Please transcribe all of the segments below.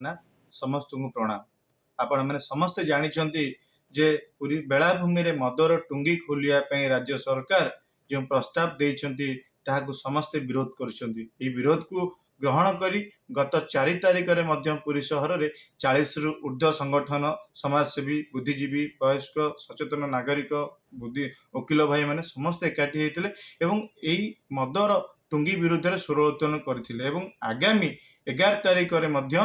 ନା ସମସ୍ତଙ୍କୁ ପ୍ରଣାମ। ଆପଣମାନେ ସମସ୍ତେ ଜାଣିଛନ୍ତି ଯେ ପୁରୀ ବେଳାଭୂମିରେ ମଦର ଟୁଙ୍ଗି ଖୋଲିବା ପାଇଁ ରାଜ୍ୟ ସରକାର ଯେଉଁ ପ୍ରସ୍ତାବ ଦେଇଛନ୍ତି, ତାହାକୁ ସମସ୍ତେ ବିରୋଧ କରିଛନ୍ତି। ଏହି ବିରୋଧକୁ ଗ୍ରହଣ କରି ଗତ 4 ତାରିଖରେ ମଧ୍ୟ ପୁରୀ ସହରରେ 40ରୁ ଉର୍ଦ୍ଧ୍ୱ ସଂଗଠନ, ସମାଜସେବୀ, ବୁଦ୍ଧିଜୀବୀ, ବୟସ୍କ ସଚେତନ ନାଗରିକ, ବୁଦ୍ଧି ଓକିଲ ଭାଇମାନେ ସମସ୍ତେ ଏକାଠି ହେଇଥିଲେ ଏବଂ ଏଇ ମଦର ଟୁଙ୍ଗି ବିରୁଦ୍ଧରେ ସ୍ୱର ଉତ୍ତୋଳନ କରିଥିଲେ। ଏବଂ ଆଗାମୀ 11 ତାରିଖରେ ମଧ୍ୟ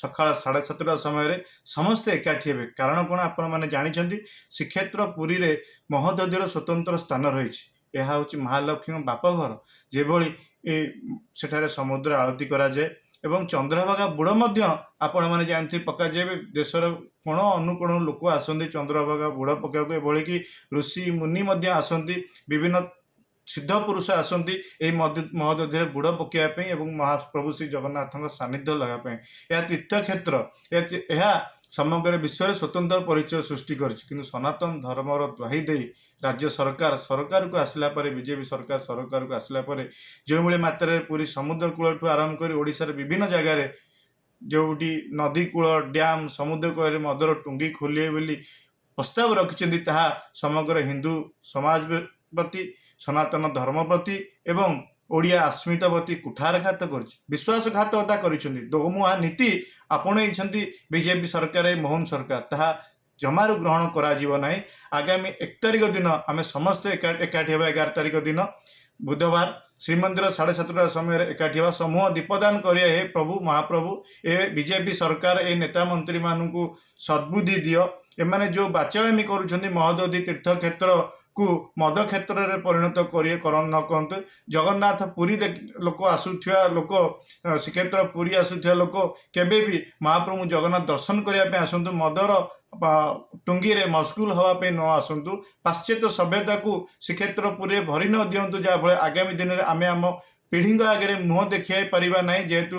ସକାଳ 7:30 ସମୟରେ ସମସ୍ତେ ଏକାଠି ହେବେ। କାରଣ କ'ଣ ଆପଣମାନେ ଜାଣିଛନ୍ତି, ଶ୍ରୀକ୍ଷେତ୍ର ପୁରୀରେ ମହୋଦଧିର ସ୍ୱତନ୍ତ୍ର ସ୍ଥାନ ରହିଛି। ଏହା ହେଉଛି ମହାଲକ୍ଷ୍ମୀଙ୍କ ବାପଘର। ଯେଭଳି ଏ ସେଠାରେ ସମୁଦ୍ର ଆଳତି କରାଯାଏ ଏବଂ ଚନ୍ଦ୍ରଭାଗା ବୁଡ଼ ମଧ୍ୟ ଆପଣମାନେ ଜାଣିଥିବେ ପକାଯାଏ। ଦେଶର କୋଣ ଅନୁକୋଣ ଲୋକ ଆସନ୍ତି ଚନ୍ଦ୍ରଭାଗା ବୁଡ଼ ପକାଇବାକୁ। ଏଭଳିକି ଋଷି ମୁନି ମଧ୍ୟ ଆସନ୍ତି, ବିଭିନ୍ନ ସିଦ୍ଧ ପୁରୁଷ ଆସନ୍ତି ଏହି ମହୋଦଧିରେ ବୁଡ଼ ପକାଇବା ପାଇଁ ଏବଂ ମହାପ୍ରଭୁ ଶ୍ରୀ ଜଗନ୍ନାଥଙ୍କ ସାନ୍ନିଧ୍ୟ ଲଗାଇବା ପାଇଁ। ଏହା ତୀର୍ଥକ୍ଷେତ୍ର, ଏହା ସମଗ୍ର ବିଶ୍ୱରେ ସ୍ୱତନ୍ତ୍ର ପରିଚୟ ସୃଷ୍ଟି କରିଛି। କିନ୍ତୁ ସନାତନ ଧର୍ମର ଦ୍ୱାହି ଦେଇ ରାଜ୍ୟ ସରକାର ସରକାରକୁ ଆସିଲା ପରେ, ବିଜେପି ସରକାର ସରକାରକୁ ଆସିଲା ପରେ ଯେଉଁଭଳି ମାତ୍ରାରେ ପୁରୀ ସମୁଦ୍ର କୂଳଠୁ ଆରମ୍ଭ କରି ଓଡ଼ିଶାର ବିଭିନ୍ନ ଜାଗାରେ ଯେଉଁଠି ନଦୀ କୂଳ, ଡ୍ୟାମ୍, ସମୁଦ୍ର କୂଳରେ ମଦର ଟୁଙ୍ଗି ଖୋଲିବେ ବୋଲି ପ୍ରସ୍ତାବ ରଖିଛନ୍ତି, ତାହା ସମଗ୍ର ହିନ୍ଦୁ ସମାଜ ପ୍ରତି, ସନାତନ ଧର୍ମ ପ୍ରତି ଏବଂ ଓଡ଼ିଆ ଅସ୍ମିତା ପ୍ରତି କୁଠାରଘାତ କରିଛି, ବିଶ୍ୱାସଘାତକତା କରିଛନ୍ତି। ଦୋମୁହାଁ ନୀତି ଆପଣେଇଛନ୍ତି ବିଜେପି ସରକାର, ଏ ମୋହନ ସରକାର। ତାହା ଜମାରୁ ଗ୍ରହଣ କରାଯିବ ନାହିଁ। ଆଗାମୀ 1 ତାରିଖ ଦିନ ଆମେ ସମସ୍ତେ ଏକାଠି ହେବା। 11 ତାରିଖ ଦିନ ବୁଧବାର ଶ୍ରୀମନ୍ଦିର 7:30 ସମୟରେ ଏକାଠି ହେବା, ସମୂହ ଦୀପଦାନ କରିବା। ହେ ପ୍ରଭୁ ମହାପ୍ରଭୁ, ଏ ବିଜେପି ସରକାର, ଏ ନେତା ମନ୍ତ୍ରୀମାନଙ୍କୁ ସଦ୍ବୁଦ୍ଧି ଦିଅ। ଏମାନେ ଯେଉଁ ବାଚାଳାମି କରୁଛନ୍ତି, ମହୋଦଧି ତୀର୍ଥକ୍ଷେତ୍ରକୁ ମଦ କ୍ଷେତ୍ରରେ ପରିଣତ କରି ନ କରନ୍ତୁ। ଜଗନ୍ନାଥ ପୁରୀ ଲୋକ ଆସୁଥିବା ଲୋକ, ଶ୍ରୀକ୍ଷେତ୍ର ପୁରୀ ଆସୁଥିବା ଲୋକ କେବେ ବି ମହାପ୍ରଭୁ ଜଗନ୍ନାଥ ଦର୍ଶନ କରିବା ପାଇଁ ଆସନ୍ତୁ, ମଦର ଟୁଙ୍ଗିରେ ମସଗୁଲ ହେବା ପାଇଁ ନ ଆସନ୍ତୁ। ପାଶ୍ଚାତ୍ୟ ସଭ୍ୟତାକୁ ଶ୍ରୀକ୍ଷେତ୍ର ପୁରୀରେ ଭରି ନ ଦିଅନ୍ତୁ, ଯାହାଫଳରେ ଆଗାମୀ ଦିନରେ ଆମେ ଆମ ପିଢ଼ିଙ୍କ ଆଗରେ ମୁହଁ ଦେଖାଇ ପାରିବା ନାହିଁ। ଯେହେତୁ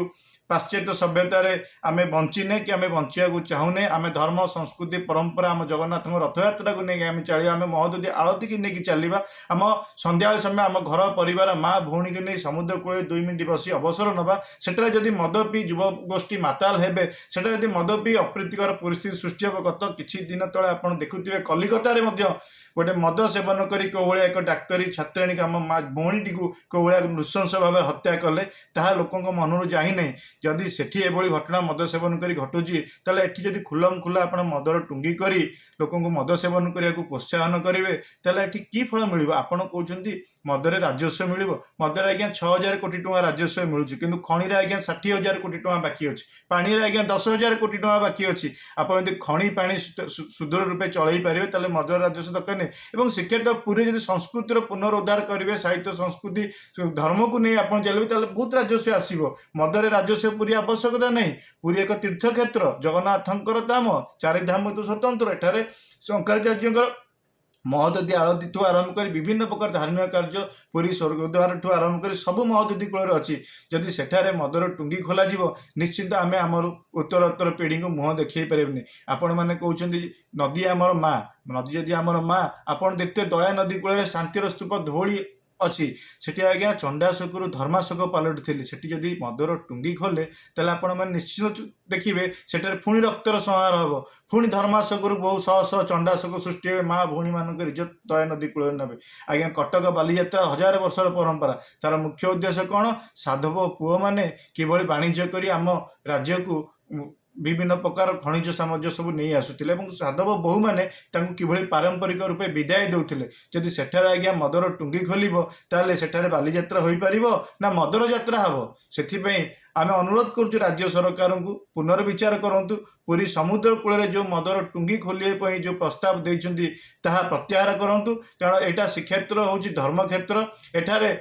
ପାଶ୍ଚାତ୍ୟ ସଭ୍ୟତାରେ ଆମେ ବଞ୍ଚିନେ କି ଆମେ ବଞ୍ଚିବାକୁ ଚାହୁଁନେ, ଆମେ ଧର୍ମ, ସଂସ୍କୃତି, ପରମ୍ପରା, ଆମ ଜଗନ୍ନାଥଙ୍କ ରଥଯାତ୍ରାକୁ ନେଇକି ଆମେ ଚାଲିବା। ଆମେ ମହୋଦଧି ଆଳତିକି ନେଇକି ଚାଲିବା। ଆମ ସନ୍ଧ୍ୟାବେଳ ସମୟ ଆମ ଘର ପରିବାର, ମା ଭଉଣୀକୁ ନେଇ ସମୁଦ୍ର କୂଳରେ 2 ମିନିଟ୍ ବସି ଅବସର ନେବା। ସେଠାରେ ଯଦି ମଦ ପିଇ ଯୁବଗୋଷ୍ଠୀ ମାତାଲ ହେବେ, ସେଠାରେ ଯଦି ମଦ ପିଇ ଅପ୍ରୀତିକର ପରିସ୍ଥିତି ସୃଷ୍ଟି ହେବ। ଗତ କିଛି ଦିନ ତଳେ ଆପଣ ଦେଖୁଥିବେ, କଲିକତାରେ ମଧ୍ୟ ଗୋଟେ ମଦ ସେବନ କରି କେଉଁ ଭଳିଆ ଏକ ଡାକ୍ତରୀ ଛାତ୍ରାଣୀକୁ, ଆମ ମା ଭଉଣୀଟିକୁ କେଉଁ ଭଳିଆ ନୃଶଂସ ଭାବେ ହତ୍ୟା କଲେ, ତାହା ଲୋକଙ୍କ ମନରୁ ଯାଇନାହିଁ। ଯଦି ସେଠି ଏଭଳି ଘଟଣା ମଦ ସେବନ କରି ଘଟୁଛି, ତାହେଲେ ଏଠି ଯଦି ଖୁଲମ ଖୁଲା ଆପଣ ମଦର ଟୁଙ୍ଗି କରି ଲୋକଙ୍କୁ ମଦ ସେବନ କରିବାକୁ ପ୍ରୋତ୍ସାହନ କରିବେ, ତାହେଲେ ଏଠି କି ଫଳ ମିଳିବ? ଆପଣ କହୁଛନ୍ତି ମଦରେ ରାଜସ୍ୱ ମିଳିବ। ମଦରେ ଆଜ୍ଞା 6000 କୋଟି ଟଙ୍କା ରାଜସ୍ୱ ମିଳୁଛି, କିନ୍ତୁ ଖଣିରେ ଆଜ୍ଞା 60,000 କୋଟି ଟଙ୍କା ବାକି ଅଛି, ପାଣିରେ ଆଜ୍ଞା 10,000 କୋଟି ଟଙ୍କା ବାକି ଅଛି। ଆପଣ ଯଦି ଖଣି ପାଣି ସୁଦୃଢ଼ ରୂପେ ଚଳେଇ ପାରିବେ, ତାହେଲେ ମଦର ରାଜସ୍ୱ ଦରକାର ନାହିଁ। ଏବଂ ଶ୍ରୀକ୍ଷେତ୍ର ପୁରୀ ଯଦି ସଂସ୍କୃତିର ପୁନରୁଦ୍ଧାର କରିବେ, ସାହିତ୍ୟ, ସଂସ୍କୃତି, ଧର୍ମକୁ ନେଇ ଆପଣ ଚାଲିବେ, ତାହେଲେ ବହୁତ ରାଜସ୍ୱ ଆସିବ। ମଦରେ ରାଜସ୍ୱ ପୁରୀ ଆବଶ୍ୟକତା ନାହିଁ। ପୁରୀ ଏକ ତୀର୍ଥକ୍ଷେତ୍ର, ଜଗନ୍ନାଥଙ୍କର ଧାମ, ଚାରିଧାମ ତ ସ୍ୱତନ୍ତ୍ର। ଏଠାରେ ଶଙ୍କରାଚାର୍ଯ୍ୟଙ୍କର ମହୋଦଧି ଆଳତୀଠୁ ଆରମ୍ଭ କରି ବିଭିନ୍ନ ପ୍ରକାର ଧାର୍ମିକ କାର୍ଯ୍ୟ ପୁରୀ ସ୍ୱର୍ଗଦ୍ୱାରଠୁ ଆରମ୍ଭ କରି ସବୁ ମହୋଦଧି କୂଳରେ ଅଛି। ଯଦି ସେଠାରେ ମଦର ଟୁଙ୍ଗି ଖୋଲାଯିବ, ନିଶ୍ଚିନ୍ତ ଆମେ ଆମର ଉତ୍ତରୋତ୍ତର ପିଢ଼ିଙ୍କୁ ମୁହଁ ଦେଖାଇ ପାରିବୁନି। ଆପଣମାନେ କହୁଛନ୍ତି ନଦୀ ଆମର ମା। ନଦୀ ଯଦି ଆମର ମା, ଆପଣ ଦେଖିଥିବେ ଦୟା ନଦୀ କୂଳରେ ଶାନ୍ତିର ସ୍ତୂପ ଧଉଳି ଅଛି। ସେଠି ଆଜ୍ଞା ଚଣ୍ଡାଶୋକରୁ ଧର୍ମାଶୋକ ପାଲଟିଥିଲେ। ସେଠି ଯଦି ମଦର ଟୁଙ୍ଗି ଖୋଲେ, ତାହେଲେ ଆପଣମାନେ ନିଶ୍ଚିତ ଦେଖିବେ ସେଠାରେ ପୁଣି ରକ୍ତର ସଂହାର ହେବ। ପୁଣି ଧର୍ମାଶୋକରୁ ବହୁ ଶହ ଶହ ଚଣ୍ଡାଶୋକ ସୃଷ୍ଟି ହେବେ। ମା ଭଉଣୀମାନଙ୍କର ଇଜ୍ଜତ ଦୟା ନଦୀ କୂଳରେ ନେବେ। ଆଜ୍ଞା କଟକ ବାଲିଯାତ୍ରା ହଜାର ବର୍ଷର ପରମ୍ପରା। ତାର ମୁଖ୍ୟ ଉଦ୍ଦେଶ୍ୟ କ'ଣ? ସାଧବ ପୁଅମାନେ କିଭଳି ବାଣିଜ୍ୟ କରି ଆମ ରାଜ୍ୟକୁ ବିଭିନ୍ନ ପ୍ରକାର ଖଣିଜ ସାମଗ୍ରୀ ସବୁ ନେଇ ଆସୁଥିଲେ ଏବଂ ସାଧବ ବୋହୂମାନେ ତାଙ୍କୁ କିଭଳି ପାରମ୍ପରିକ ରୂପେ ବିଦାୟ ଦେଉଥିଲେ। ଯଦି ସେଠାରେ ଆଜ୍ଞା ମଦର ଟୁଙ୍ଗି ଖୋଲିବ, ତାହେଲେ ସେଠାରେ ବାଲିଯାତ୍ରା ହୋଇପାରିବ ନା ମଦର ଯାତ୍ରା ହେବ? ସେଥିପାଇଁ ଆମେ ଅନୁରୋଧ କରୁଛୁ ରାଜ୍ୟ ସରକାରଙ୍କୁ, ପୁନର୍ବିଚାର କରନ୍ତୁ। ପୁରୀ ସମୁଦ୍ର କୂଳରେ ଯେଉଁ ମଦର ଟୁଙ୍ଗି ଖୋଲିବା ପାଇଁ ଯେଉଁ ପ୍ରସ୍ତାବ ଦେଇଛନ୍ତି, ତାହା ପ୍ରତ୍ୟାହାର କରନ୍ତୁ। କାରଣ ଏଇଟା ଶ୍ରୀକ୍ଷେତ୍ର ହେଉଛି ଧର୍ମକ୍ଷେତ୍ର। ଏଠାରେ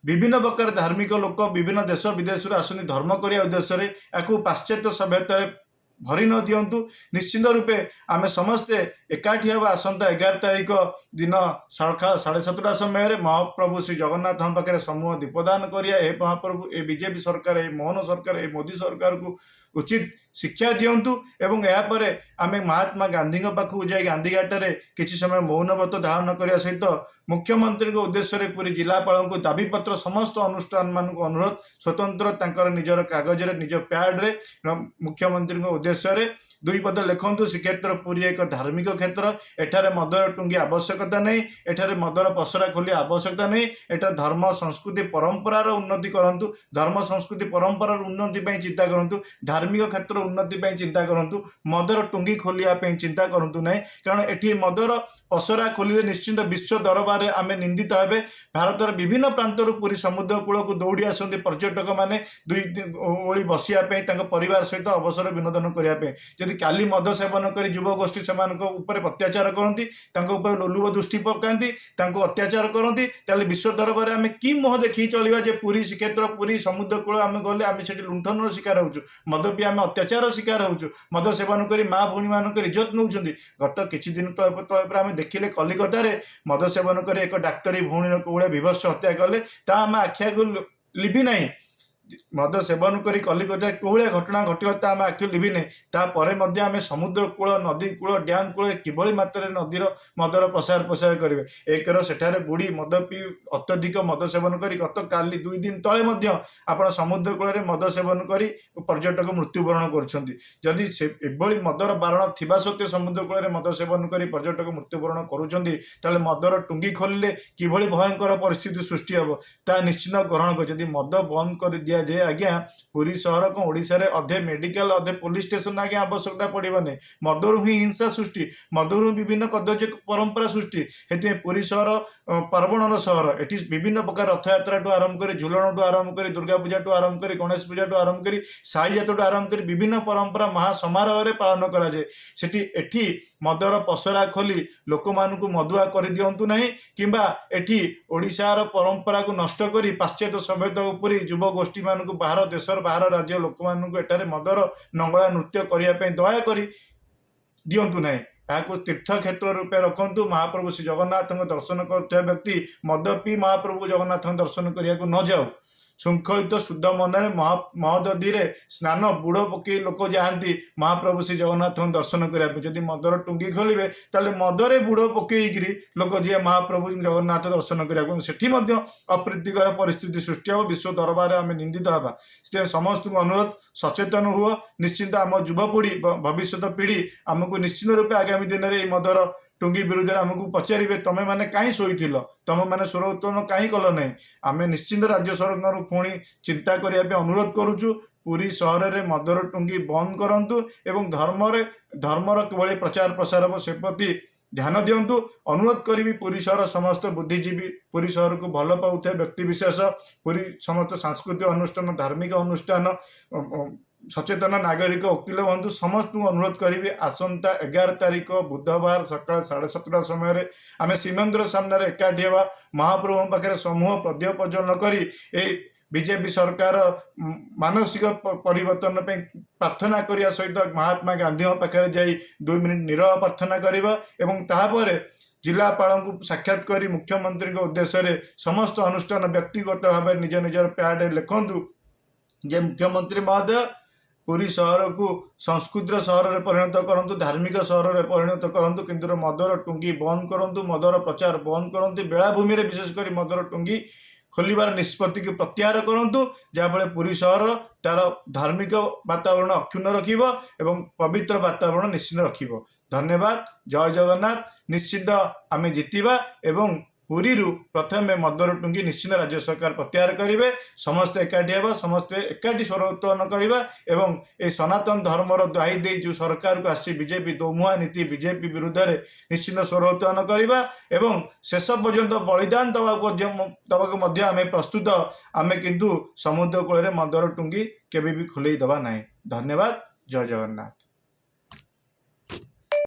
ବିଭିନ୍ନ ପ୍ରକାର ଧାର୍ମିକ ଲୋକ ବିଭିନ୍ନ ଦେଶ ବିଦେଶରୁ ଆସନ୍ତି ଧର୍ମ କରିବା ଉଦ୍ଦେଶ୍ୟରେ। ଏହାକୁ ପାଶ୍ଚାତ୍ୟ ସଭ୍ୟତାରେ ଭରି ନ ଦିଅନ୍ତୁ। ନିଶ୍ଚିନ୍ତ ରୂପେ ଆମେ ସମସ୍ତେ ଏକାଠି ହେବା ଆସନ୍ତା 11 ତାରିଖ ଦିନ ସକାଳ 7:30 ସମୟରେ। ମହାପ୍ରଭୁ ଶ୍ରୀ ଜଗନ୍ନାଥଙ୍କ ପାଖରେ ସମୂହ ଦୀପଦାନ କରିବା। ଏ ମହାପ୍ରଭୁ, ଏ ବିଜେପି ସରକାର, ଏ ମୋହନ ସରକାର, ଏ ମୋଦି ସରକାରକୁ ଉଚିତ ଶିକ୍ଷା ଦିଅନ୍ତୁ। ଏବଂ ଏହାପରେ ଆମେ ମହାତ୍ମା ଗାନ୍ଧୀଙ୍କ ପାଖକୁ ଯାଇ ଗାନ୍ଧୀଘାଟରେ କିଛି ସମୟ ମୌନ ବ୍ରତ ଧାରଣ କରିବା ସହିତ ମୁଖ୍ୟମନ୍ତ୍ରୀଙ୍କ ଉଦ୍ଦେଶ୍ୟରେ ପୁରୀ ଜିଲ୍ଲାପାଳଙ୍କୁ ଦାବିପତ୍ର, ସମସ୍ତ ଅନୁଷ୍ଠାନମାନଙ୍କୁ ଅନୁରୋଧ, ସ୍ୱତନ୍ତ୍ର ତାଙ୍କର ନିଜର କାଗଜରେ, ନିଜ ପ୍ୟାଡରେ ମୁଖ୍ୟମନ୍ତ୍ରୀଙ୍କ ଉଦ୍ଦେଶ୍ୟରେ ଦୁଇ ପଦ ଲେଖନ୍ତୁ। ଶ୍ରୀକ୍ଷେତ୍ର ପୁରୀ ଏକ ଧାର୍ମିକ କ୍ଷେତ୍ର। ଏଠାରେ ମଦର ଟୁଙ୍ଗି ଆବଶ୍ୟକତା ନାହିଁ। ଏଠାରେ ମଦର ପସରା ଖୋଲିବା ଆବଶ୍ୟକତା ନାହିଁ। ଏଠାରେ ଧର୍ମ, ସଂସ୍କୃତି, ପରମ୍ପରାର ଉନ୍ନତି କରନ୍ତୁ। ଧର୍ମ, ସଂସ୍କୃତି, ପରମ୍ପରାର ଉନ୍ନତି ପାଇଁ ଚିନ୍ତା କରନ୍ତୁ। ଧାର୍ମିକ କ୍ଷେତ୍ର ଉନ୍ନତି ପାଇଁ ଚିନ୍ତା କରନ୍ତୁ। ମଦର ଟୁଙ୍ଗି ଖୋଲିବା ପାଇଁ ଚିନ୍ତା କରନ୍ତୁ ନାହିଁ। କାରଣ ଏଠି ମଦର ପସରା ଖୋଲିଲେ ନିଶ୍ଚିନ୍ତ ବିଶ୍ୱ ଦରବାରରେ ଆମେ ନିନ୍ଦିତ ହେବେ। ଭାରତର ବିଭିନ୍ନ ପ୍ରାନ୍ତରୁ ପୁରୀ ସମୁଦ୍ର କୂଳକୁ ଦୌଡ଼ି ଆସନ୍ତି ପର୍ଯ୍ୟଟକମାନେ ଦୁଇ ଓଳି ବସିବା ପାଇଁ, ତାଙ୍କ ପରିବାର ସହିତ ଅବସର ବିନୋଦନ କରିବା ପାଇଁ। ଯଦି କାଲି ମଦ ସେବନ କରି ଯୁବଗୋଷ୍ଠୀ ସେମାନଙ୍କ ଉପରେ ଅତ୍ୟାଚାର କରନ୍ତି, ତାଙ୍କ ଉପରେ ଲୋଲୁପ ଦୃଷ୍ଟି ପକାନ୍ତି, ତାଙ୍କୁ ଅତ୍ୟାଚାର କରନ୍ତି, ତାହେଲେ ବିଶ୍ୱ ଦରବାରରେ ଆମେ କି ମୁହଁ ଦେଖିକି ଚଳିବା ଯେ ପୁରୀ, ଶ୍ରୀକ୍ଷେତ୍ର ପୁରୀ ସମୁଦ୍ର କୂଳ ଆମେ ଗଲେ ଆମେ ସେଠି ଲୁଣ୍ଠନର ଶିକାର ହେଉଛୁ, ମଦ ପିଇ ଆମେ ଅତ୍ୟାଚାରର ଶିକାର ହେଉଛୁ, ମଦ ସେବନ କରି ମା ଭଉଣୀମାନଙ୍କର ଇଜ୍ଜତ ନେଉଛନ୍ତି। ଗତ କିଛି ଦିନ ତଳେ ତଳେ ପରେ ଆମେ ଦେଖିଲେ କଲିକତାରେ ମଦ ସେବନ କରି ଏକ ଡାକ୍ତରୀ ଭଉଣୀର କୋଉଭଳିଆ ବୀଭତ୍ସ ହତ୍ୟା କଲେ, ତାହା ଆମ ଆଖି ଆଗରୁ ଲିଭି ନାହିଁ। ମଦ ସେବନ କରି କଲିକତାରେ କୋଉ ଭଳିଆ ଘଟଣା ଘଟିଲା, ତା ଆମ ଆଖିରୁ ଲିଭି ନାହିଁ। ତାପରେ ମଧ୍ୟ ଆମେ ସମୁଦ୍ର କୂଳ, ନଦୀ କୂଳ, ଡ୍ୟାମ୍ କୂଳରେ କିଭଳି ମାତ୍ରାରେ ନଦୀର ମଦର ପ୍ରସାର ପ୍ରସାର କରିବେ? ଏକର ସେଠାରେ ବୁଡ଼ି ମଦ ପିଇ, ଅତ୍ୟଧିକ ମଦ ସେବନ କରି, ଗତକାଲି 2 ଦିନ ତଳେ ମଧ୍ୟ ଆପଣ ସମୁଦ୍ର କୂଳରେ ମଦ ସେବନ କରି ପର୍ଯ୍ୟଟକ ମୃତ୍ୟୁବରଣ କରୁଛନ୍ତି। ଯଦି ସେ ଏଭଳି ମଦର ବାରଣ ଥିବା ସତ୍ତ୍ୱେ ସମୁଦ୍ର କୂଳରେ ମଦ ସେବନ କରି ପର୍ଯ୍ୟଟକ ମୃତ୍ୟୁବରଣ କରୁଛନ୍ତି, ତାହେଲେ ମଦର ଟୁଙ୍ଗି ଖୋଲିଲେ କିଭଳି ଭୟଙ୍କର ପରିସ୍ଥିତି ସୃଷ୍ଟି ହେବ, ତାହା ନିଶ୍ଚିତ ଗ୍ରହଣ କରି। ଯଦି ମଦ ବନ୍ଦ କରି ଦିଆଯାଏ ଆଜ୍ଞା, ପୁରୀ ସହର କଣ, ଓଡ଼ିଶାରେ ଅଧେ ମେଡିକାଲ, ଅଧେ ପୋଲିସ ଷ୍ଟେସନ ଆଜ୍ଞା ଆବଶ୍ୟକତା ପଡ଼ିବନି। ମଦରୁ ହିଁ ହିଂସା ସୃଷ୍ଟି, ମଦରୁ ବିଭିନ୍ନ କଦର୍ଯ୍ୟ ପରମ୍ପରା ସୃଷ୍ଟି। ସେଥିପାଇଁ ପୁରୀ ସହର ପାର୍ବଣର ସହର। ଏଠି ବିଭିନ୍ନ ପ୍ରକାର ରଥଯାତ୍ରାଠୁ ଆରମ୍ଭ କରି, ଝୁଲଣଠୁ ଆରମ୍ଭ କରି, ଦୁର୍ଗା ପୂଜାଠୁ ଆରମ୍ଭ କରି, ଗଣେଶ ପୂଜାଠୁ ଆରମ୍ଭ କରି, ସାହିଯାତଠୁ ଆରମ୍ଭ କରି ବିଭିନ୍ନ ପରମ୍ପରା ମହା ସମାରୋହରେ ପାଳନ କରାଯାଏ ସେଠି। ଏଠି ମଦର ପସରା ଖୋଲି ଲୋକମାନଙ୍କୁ ମଦୁଆ କରିଦିଅନ୍ତୁ ନାହିଁ, କିମ୍ବା ଏଠି ଓଡ଼ିଶାର ପରମ୍ପରାକୁ ନଷ୍ଟ କରି ପାଶ୍ଚାତ୍ୟ ସଭ୍ୟତା ଉପରେ ଯୁବଗୋଷ୍ଠୀମାନଙ୍କୁ, ବାହାର ଦେଶର, ବାହାର ରାଜ୍ୟ ଲୋକମାନଙ୍କୁ ଏଠାରେ ମଦର ନଙ୍ଗଳା ନୃତ୍ୟ କରିବା ପାଇଁ ଦୟାକରି ଦିଅନ୍ତୁ ନାହିଁ। ଏହାକୁ ତୀର୍ଥକ୍ଷେତ୍ର ରୂପେ ରଖନ୍ତୁ। ମହାପ୍ରଭୁ ଶ୍ରୀ ଜଗନ୍ନାଥଙ୍କ ଦର୍ଶନ କରୁଥିବା ବ୍ୟକ୍ତି ମଦ ପିଇ ମହାପ୍ରଭୁ ଜଗନ୍ନାଥଙ୍କ ଦର୍ଶନ କରିବାକୁ ନ ଯାଉ। ଶୃଙ୍ଖଳିତ ଶୁଦ୍ଧ ମନରେ ମହୋଦଧିରେ ସ୍ନାନ, ବୁଡ଼ ପକେଇ ଲୋକ ଯାଆନ୍ତି ମହାପ୍ରଭୁ ଶ୍ରୀ ଜଗନ୍ନାଥଙ୍କ ଦର୍ଶନ କରିବା ପାଇଁ। ଯଦି ମଦର ଟୁଙ୍ଗି ଖୋଲିବେ, ତାହେଲେ ମଦରେ ବୁଡ଼ ପକେଇକିରି ଲୋକ ଯିଏ ମହାପ୍ରଭୁ ଜଗନ୍ନାଥ ଦର୍ଶନ କରିବାକୁ, ସେଠି ମଧ୍ୟ ଅପ୍ରୀତିକର ପରିସ୍ଥିତି ସୃଷ୍ଟି ହେବ। ବିଶ୍ୱ ଦରବାରରେ ଆମେ ନିନ୍ଦିତ ହେବା। ସେଥିପାଇଁ ସମସ୍ତଙ୍କୁ ଅନୁରୋଧ, ସଚେତନ ହୁଅ। ନିଶ୍ଚିନ୍ତ ଆମ ଯୁବପିଢ଼ି, ଭବିଷ୍ୟତ ପିଢ଼ି ଆମକୁ ନିଶ୍ଚିତ ରୂପେ ଆଗାମୀ ଦିନରେ ଏଇ ମଦର ଟୁଙ୍ଗି ବିରୁଦ୍ଧରେ ଆମକୁ ପଚାରିବେ, ତମେ ମାନେ କାହିଁ ଶୋଇଥିଲ? ତମେ ମାନେ ସ୍ୱର ଉତ୍ତୋଳନ କାହିଁ କଲ ନାହିଁ? ଆମେ ନିଶ୍ଚିନ୍ତ ରାଜ୍ୟ ସରକାରଙ୍କୁ ପୁଣି ଚିନ୍ତା କରିବା ପାଇଁ ଅନୁରୋଧ କରୁଛୁ। ପୁରୀ ସହରରେ ମଦର ଟୁଙ୍ଗି ବନ୍ଦ କରନ୍ତୁ ଏବଂ ଧର୍ମର କିଭଳି ପ୍ରଚାର ପ୍ରସାର ହେବ, ସେ ପ୍ରତି ଧ୍ୟାନ ଦିଅନ୍ତୁ। ଅନୁରୋଧ କରିବି ପୁରୀ ସହର ସମସ୍ତ ବୁଦ୍ଧିଜୀବୀ, ପୁରୀ ସହରକୁ ଭଲ ପାଉଥିବା ବ୍ୟକ୍ତିବିଶେଷ, ପୁରୀ ସମସ୍ତ ସାଂସ୍କୃତିକ ଅନୁଷ୍ଠାନ, ଧାର୍ମିକ ଅନୁଷ୍ଠାନ, ସଚେତନ ନାଗରିକ, ଓକିଲ ବନ୍ଧୁ, ସମସ୍ତଙ୍କୁ ଅନୁରୋଧ କରିବି, ଆସନ୍ତା 11 ତାରିଖ ବୁଧବାର ସକାଳ 7:30 ସମୟରେ ଆମେ ଶ୍ରୀମନ୍ଦିର ସାମ୍ନାରେ ଏକାଠି ହେବା। ମହାପ୍ରଭୁଙ୍କ ପାଖରେ ସମୂହ ପ୍ରଦୀପ ପ୍ରଜ୍ୱଳନ କରି ଏଇ ବିଜେପି ସରକାର ମାନସିକ ପରିବର୍ତ୍ତନ ପାଇଁ ପ୍ରାର୍ଥନା କରିବା ସହିତ ମହାତ୍ମା ଗାନ୍ଧୀଙ୍କ ପାଖରେ ଯାଇ 2 ମିନିଟ୍ ନୀରବ ପ୍ରାର୍ଥନା କରିବା ଏବଂ ତାହାପରେ ଜିଲ୍ଲାପାଳଙ୍କୁ ସାକ୍ଷାତ କରି ମୁଖ୍ୟମନ୍ତ୍ରୀଙ୍କ ଉଦ୍ଦେଶ୍ୟରେ ସମସ୍ତ ଅନୁଷ୍ଠାନ ବ୍ୟକ୍ତିଗତ ଭାବରେ ନିଜ ନିଜର ପ୍ୟାଡରେ ଲେଖନ୍ତୁ ଯେ ମୁଖ୍ୟମନ୍ତ୍ରୀ ମହୋଦୟ, ପୁରୀ ସହରକୁ ସଂସ୍କୃତିର ସହରରେ ପରିଣତ କରନ୍ତୁ, ଧାର୍ମିକ ସହରରେ ପରିଣତ କରନ୍ତୁ, କିନ୍ତୁ ମଦର ଟୁଙ୍ଗି ବନ୍ଦ କରନ୍ତୁ, ମଦର ପ୍ରଚାର ବନ୍ଦ କରନ୍ତୁ। ବେଳାଭୂମିରେ ବିଶେଷ କରି ମଦର ଟୁଙ୍ଗି ଖୋଲିବାର ନିଷ୍ପତ୍ତିକୁ ପ୍ରତ୍ୟାହାର କରନ୍ତୁ, ଯାହାଫଳରେ ପୁରୀ ସହର ତାର ଧାର୍ମିକ ବାତାବରଣ ଅକ୍ଷୁଣ୍ଣ ରଖିବ ଏବଂ ପବିତ୍ର ବାତାବରଣ ନିଶ୍ଚିତ ରଖିବ। ଧନ୍ୟବାଦ। ଜୟ ଜଗନ୍ନାଥ। ନିଶ୍ଚିତ ଆମେ ଜିତିବା ଏବଂ ପୁରୀରୁ ପ୍ରଥମେ ମଦର ଟୁଙ୍ଗି ନିଶ୍ଚିତ ରାଜ୍ୟ ସରକାର ପ୍ରତ୍ୟାହାର କରିବେ। ସମସ୍ତେ ଏକାଠି ହେବା, ସମସ୍ତେ ଏକାଠି ସ୍ୱର ଉତ୍ତୋଳନ କରିବା ଏବଂ ଏ ସନାତନ ଧର୍ମର ଦ୍ୱାହି ଦେଇ ଯେଉଁ ସରକାରକୁ ଆସିଛି ବିଜେପି, ଦୋମୁହାଁ ନୀତି, ବିଜେପି ବିରୁଦ୍ଧରେ ନିଶ୍ଚିତ ସ୍ୱର ଉତ୍ତୋଳନ କରିବା ଏବଂ ଶେଷ ପର୍ଯ୍ୟନ୍ତ ବଳିଦାନ ଦେବାକୁ ମଧ୍ୟ ଆମେ ପ୍ରସ୍ତୁତ। ଆମେ କିନ୍ତୁ ସମୁଦ୍ର କୂଳରେ ମଦର ଟୁଙ୍ଗି କେବେ ବି ଖୋଲେଇ ଦେବା ନାହିଁ। ଧନ୍ୟବାଦ। ଜୟ ଜଗନ୍ନାଥ।